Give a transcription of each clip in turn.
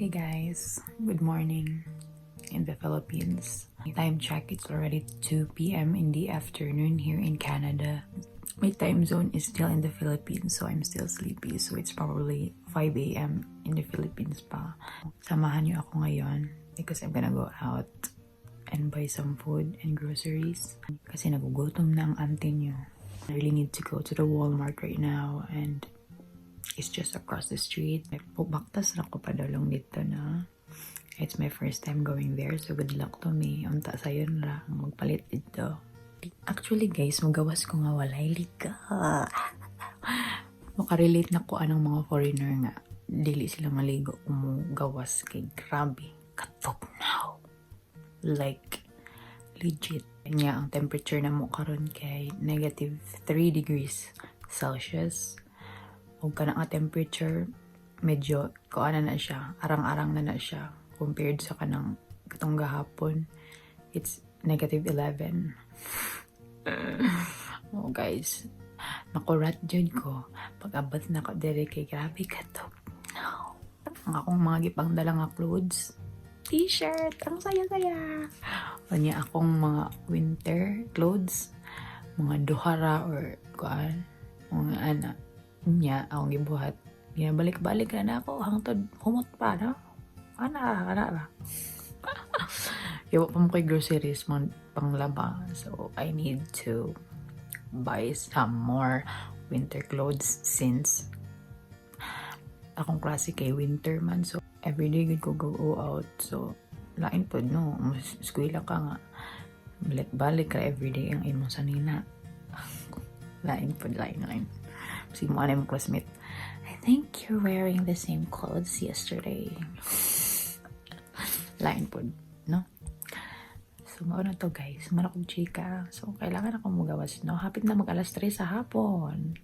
Hey guys, good morning in the Philippines. Time check, it's already 2 p.m. in the afternoon here in Canada. My time zone is still in the Philippines, so I'm still sleepy. So it's probably 5 a.m. in the Philippines pa. Samahan niyo ako ngayon because I'm gonna go out and buy some food and groceries. Kasi nagugutom na ang auntie niyo. I really need to go to the Walmart right now and it's just across the street. Baktas ra ko padulong didto na. It's my first time going there, so good luck to me. Unta sayon ra ang magpalit didto. Actually guys, magawas ko nga walay liga. Makarelate na ko anang mga foreigner nga dili sila maligo kung mo gawas kay grabe katugnaw. Like legit. Nya ang temperature namo karon kay negative 3 degrees Celsius. Ug kana nga temperature medyo kuan na na siya, arang-arang na na siya compared sa kanang katong gahapon. It's negative 11. Oh guys, nakurat jud ko. Pag abot na ko diri kay grabe katugnaw. Ang akong mga gipangdala nga clothes, t-shirt, ang saya-saya. Unya akong mga winter clothes, mga duhara or kuan, mga ana. Nya akong gibuhat. Ginabalik-balik na nako hangtod humot pa no. Ana, ana ra. Wa pa mo koy groceries mga panglaba. So I need to buy some more winter clothes since akong klase kay winter man. So everyday gud ko go out. So lain pod no, mas eskwela ka nga balik-balik ka everyday ang imong sanina. Lain pod, lain, lain. Sige mo ano yung classmate. "I think you're wearing the same clothes yesterday." Lain pod, no? So, mao na to guys. Mao na kong chika. So, kailangan ako mugawas, no? Hapit na mag alas 3 sa hapon.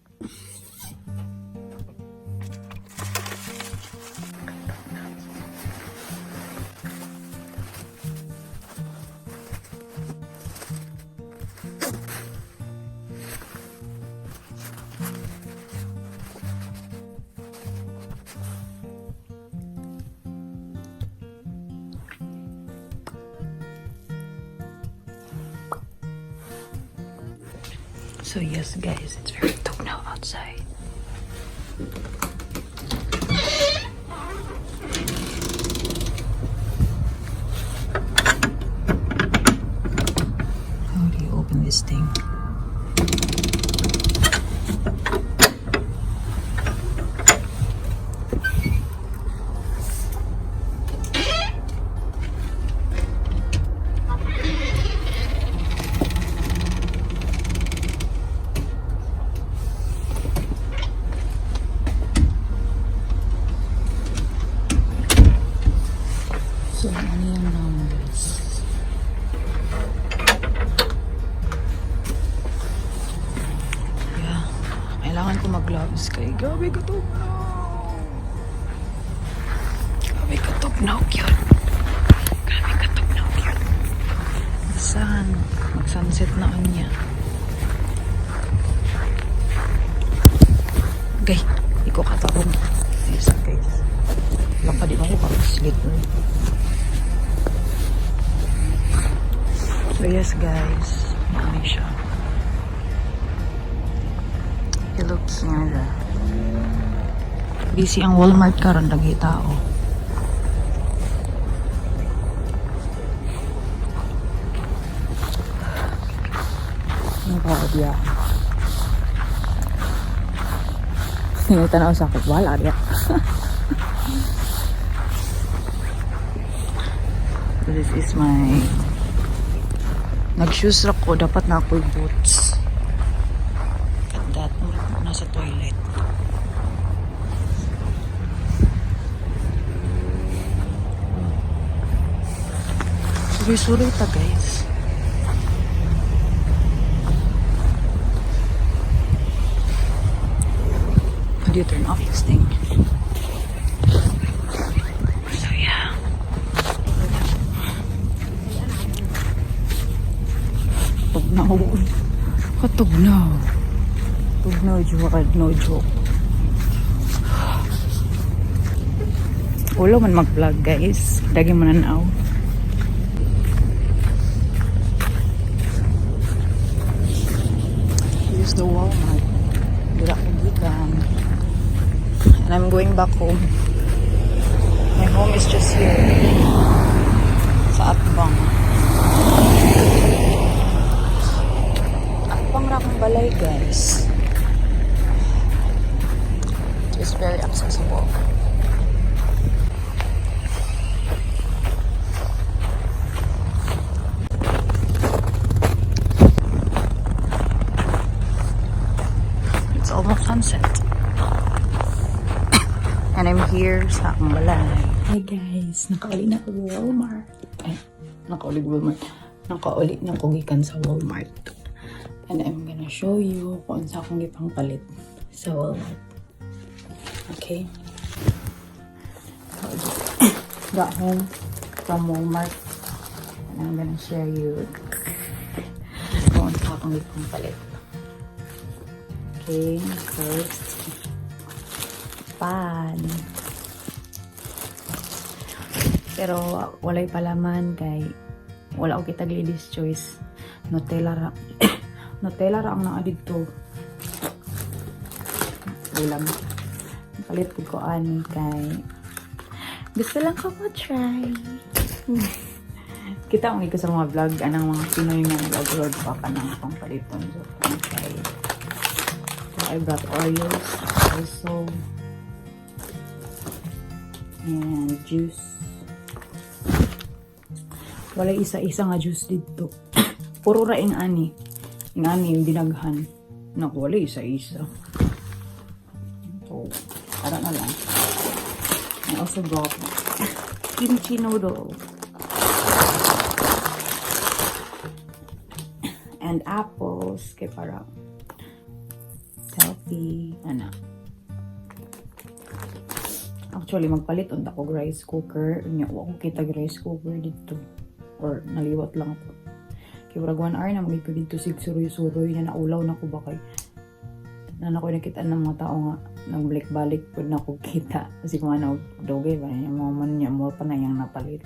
So yes guys, it's very tugnaw outside. How do you open this thing? So, ano yung numbers? Yeah. Kailangan ko mag-gloves kay grabe katugnaw. Grabe katugnaw yun. Grabe katugnaw yun. The sun. Mag-sunset na unya. Okay. Di ko katarong. Yes, guys. Lang pa di ako kakaslit. So yes guys, ano siya. Hello Canada. Busy ang Walmart karon, lagi tao. Ano ba diya? Tanaw sa ako, wala diya. This is my nag-shoes ra ko, dapat na ako boots. At that, murag nasa toilet. Suroy-suroy ta guys. How do you turn off this thing? So yeah. Tugnaw. Katugnaw. Tugnaw, joke. No joke. Ulo man mag-vlog, guys. Dagi mo na. Here's the Walmart. Dira ko gikan. And I'm going back home. My home is just here. Sa Atbang. Atbang ra akong balay, guys. It's very accessible. It's almost sunset. And I'm here sa akong balay. Hi guys, nakauli na ko Walmart. Ay, nakauli Walmart. Nakauli na ko gikan sa Walmart. And I'm gonna show you kung unsa akong gipangpalit sa Walmart. Okay? So, I just got home from Walmart. And I'm gonna share you kung unsa akong gipangpalit. Okay, first, pan. Pero walay palaman kay wala ko kitag Lady's Choice. Nutella ra. Nutella ra ang naa didto. Ulam. Palit ko ani kay gusto lang ko mo try. Kita ko sa mga vlog anang mga Pinoy nga nag-abroad pa kanang pangpaliton. So, okay. So, I brought Oreos also. And juice. Wala isa-isa nga juice dito. Puro ra ing ani. Ing ani yung dinaghan. Naku, wala isa-isa. So, para na lang. I also brought kimchi noodle. And apples. Kay para healthy. Ana. Actually, magpalit unta ko rice cooker. Unya, wa ko kita rice cooker dito. Or naliwat lang ako. Kay murag 1 hour na magig ko dito sig suroy-suroy na naulaw na ko ba kay na ako nakita ng mga tao nga nagbalik-balik pud na ko kita kasi kung ano dugay ba niya mo man niya mo pa na yang napalit.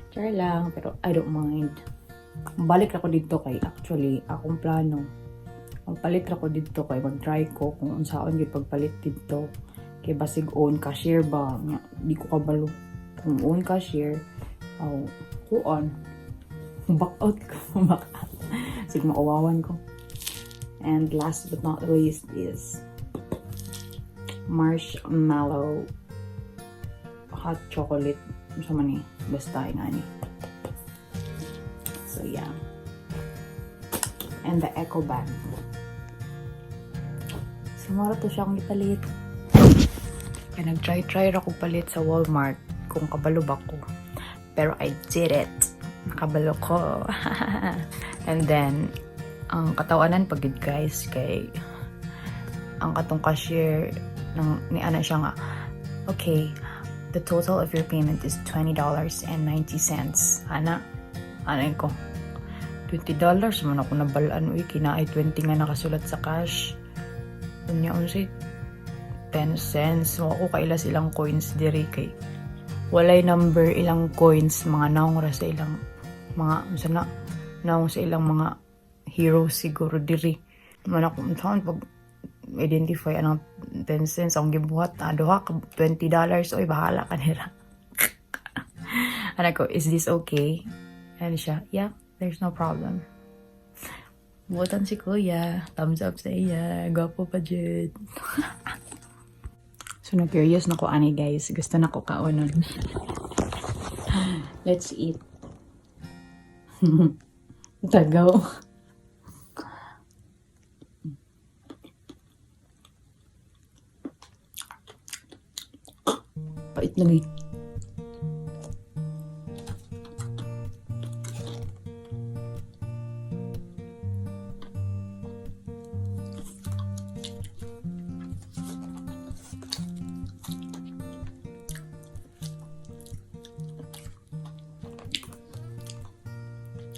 Char lang, pero I don't mind. Balik ako dito kay actually akong plano magpalit ra ko dito kay mag-try ko kung unsaon gyud pagpalit dito kay basig own cashier ba nya, di ko kabalo kung own cashier aw kuan, back out ko, back out sig mauwawan ko. And last but not least is marshmallow hot chocolate. Unsa man ni, basta ingani. So yeah, and the eco bag. So mao to siya akong ipalit. Kaya nag-try-try ra ko palit sa Walmart kung kabalo ba ko. Pero I did it. Nakabalo ko. And then, ang katawanan pag gid, guys, kay ang katong cashier ng ni ana siya nga, "Okay, the total of your payment is $20.90." Ana, ana ko. $20 man ako nabalaan uy, kinaay 20 nga nakasulat sa cash. Unya unsay 10 cents. Wa ko kaila silang coins diri kay walay number ilang coins, mga naong ra sa ilang mga unsa na, naong sa ilang mga heroes siguro diri. Man ako unsaon pag identify anang 10 cents ang gibuhat na duha ka $20, oy, bahala ka nila. Ana ko, "Is this okay?" Ano siya, "Yeah, there's no problem." Buotan si kuya. Thumbs up sa iya. Gwapo pa jud. So, na-curious na ko ani, guys. Gusto na ko kaonon. Let's eat. Tagaw. Pait lagi.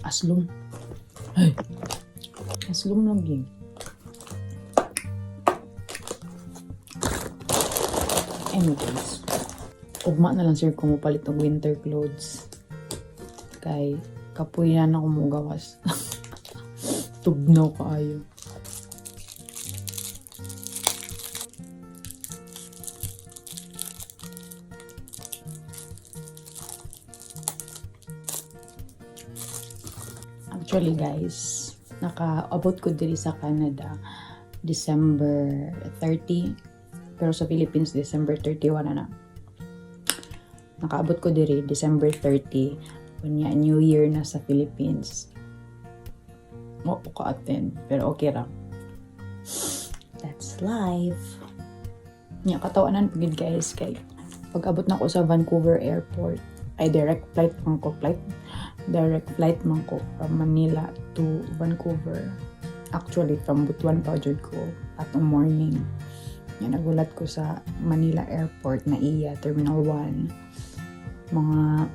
Aslom. Ay. Aslom lagi. Anyways. Ugma na lang sir kung mopalit og winter clothes. Kay kapoy na ako mo gawas. Tugnaw kaayo. Actually, guys, nakaabot ko diri sa Canada December 30, pero sa Philippines December 31 na na. Nakaabot ko diri December 30. Unya New Year na sa Philippines. Wa ko ka-attend, pero okay ra. That's life. Nya katawanan pagid, guys, kay pag abot na ko sa Vancouver Airport, ay direct flight man ko direct flight man ko from Manila to Vancouver. Actually, from Butuan pa jud ko atong morning. Nya nagulat ko sa Manila Airport na iya Terminal 1. Mga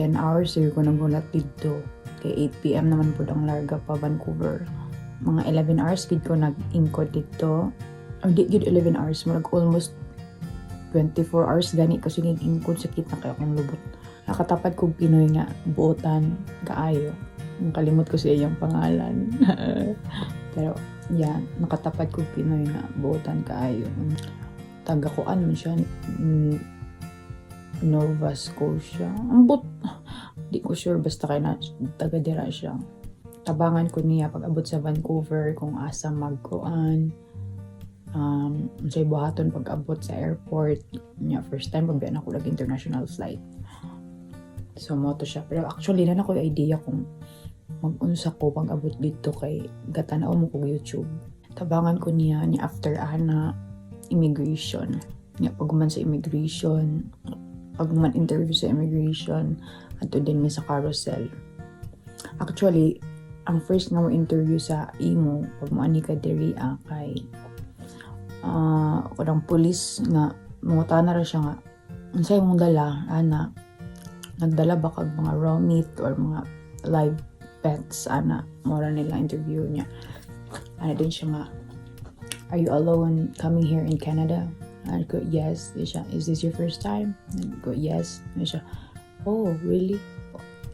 10 hours ko nagulat didto. Kay 8 p.m. naman pud ang larga pa Vancouver. Mga 11 hours gid ko nag-ingkod didto. Or di gid 11 hours, murag almost 24 hours gani kasi ingkod, sakit na kaayo akong lubot. Nakatapad kog Pinoy nga buotan kaayo. Ang kalimot ko sa iyang pangalan. Pero yeah, nakatapad kog Pinoy nga buotan kaayo. Taga kuan man siya, Nova Scotia. Ambot. Di ko sure, basta kay na taga dira siya. Tabangan ko niya pag abot sa Vancouver kung asa magkuan. Unsay buhaton pag abot sa airport. Nya first time pag ako nag international flight. So mo to siya. Pero actually na ako idea kung mag-unsa ko pag abot didto kay gatanaw mo kog YouTube. Tabangan ko niya ni after ana immigration. Nya pag human sa immigration, pag human interview sa immigration, adto din mi sa carousel. Actually, ang first nga mo interview sa imo pag mo-ani ka diri kay kanang police nga mangutana ra siya nga unsay imong dala ana, nagdala ba kag mga raw meat or mga live pets ana. Mora nila interview niya. Ana din siya nga, "Are you alone coming here in Canada?" Ana ko, "Yes." Di siya, "Is this your first time?" Ana ko, "Yes." Di siya, "Oh, really?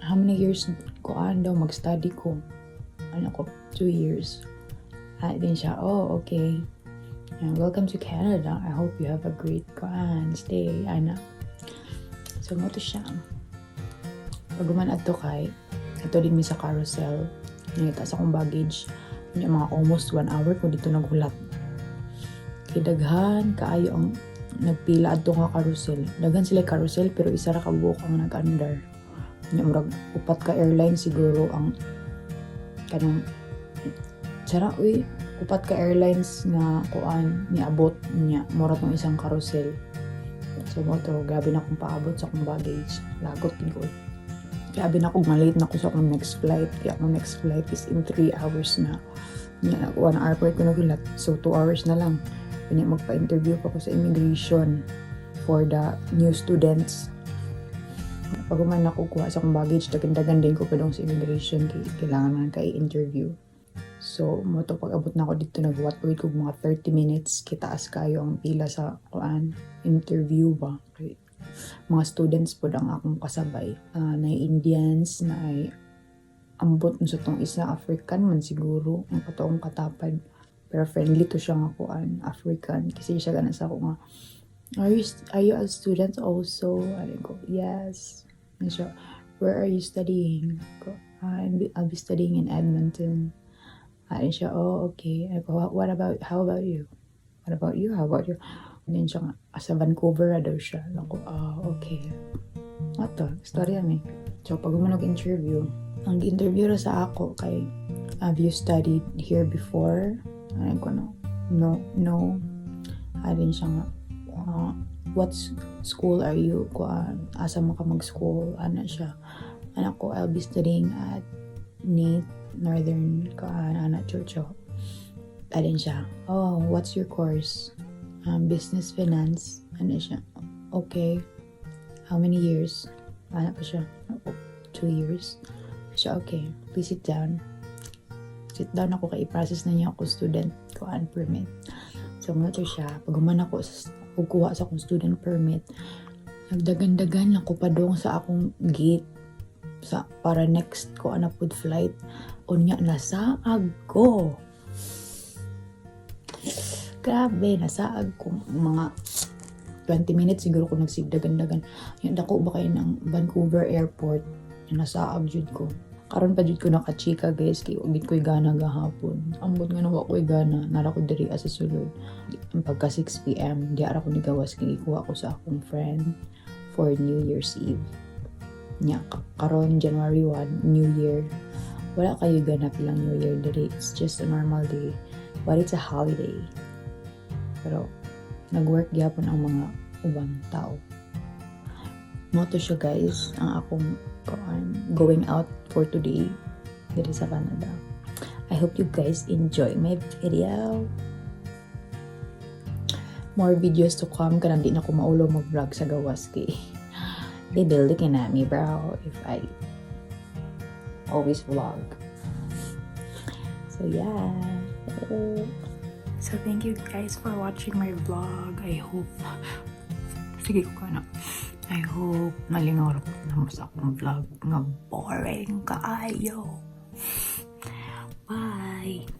How many years ko daw mag-study ko?" Ana ko, "2 years." Ana din siya, "Oh, okay. And welcome to Canada. I hope you have a great kuan stay." Ana. So, mo to siya. Pag human adto kay, adto din mi sa carousel. Nangita sa akong baggage. Nya mga almost 1 hour ko didto naghulat. Kay daghan kaayo ang nagpila adto nga carousel. Daghan sila carousel pero isa ra ka buok ang nag-andar. Nya murag upat ka airline siguro ang kanang sara uy, upat ka airlines nga kuan niabot niya mura tong isang carousel. So mo to, grabe na akong paabot sa akong baggage. Lagot din ko. Grabe na akong malate na ako sa akong next flight. Kaya akong next flight is in 3 hours na. Nya, 1 hour pa ko nagulat. So 2 hours na lang. Kanya magpa-interview pa ko sa immigration for the new students. Pag human ako kuha sa akong baggage, dagan-dagan din ko pa dong sa immigration kay kailangan man kay interview. So, mo to, pag abot na ako didto, naghuwat pa ko mga 30 minutes, kitaas kayo ang pila sa kuan interview ba. Kay mga students pod ang akong kasabay. Na Indians, na ay ambot mo sa tong isa, African man siguro ang katoong katapad. Pero friendly to siya nga kuan, African. Kasi siya gana sa ako nga, "Are you a student also?" I go, "Yes." And siya, "Where are you studying?" Ko, "I'll be studying in Edmonton." Ano siya, "Oh, okay." I go, How about you? What about you? How about you?" And then siya nga, sa Vancouver na daw siya. Ako, "Oh, okay." Ato, istorya mi. So, pag human interview, ang interview ra sa ako kay, "Have you studied here before?" Ano ko, No." Alin siya nga, "What school are you, kuan, asa mo ka mag-school?" Ana siya. Ana ko, "I'll be studying at NAIT, Northern, kuan, ana, Chucho." Alin siya, "Oh, what's your course?" "Business finance." Ano siya, "Okay. How many years?" Ano pa siya, "Oh, 2 years." Siya, "Okay, please sit down." Sit down ako kay i-process na niya ako student kuan permit. So, muna to siya. Pag human ako, kukuha sa akong student permit, Nagdagan-dagan ako padong sa akong gate sa para next ko ana pud flight. Unya nasaag ko. Grabe, nasaag ko mga 20 minutes siguro ko nagsigdagan-dagan. Yung dako ba kayo ng Vancouver Airport? Nasaag jud ko. Karon pa jud ko nakachika, guys, kay wa ko'y gana gahapon. Ambot nga wa ko'y gana, nara ko diri sa sulod. Ang pagka 6 p.m., di ara ko nigawas kay gikuha ko sa akong friend for New Year's Eve. Nya karon January 1, New Year. Wala kayo ganap lang New Year diri. It's just a normal day. But it's a holiday. Pero nag-work gyapon ang mga ubang tao. Mao to siya, guys, ang akong kuan, going out for today diri sa Canada. I hope you guys enjoy my video. More videos to come kanang di na ko maulo mag-vlog sa gawas kay they be looking at me, bro, if I always vlog. So yeah. So thank you guys for watching my vlog. I hope, sige ko na. I hope nalingaw ra na mo sa akong vlog nga boring kaayo. Bye!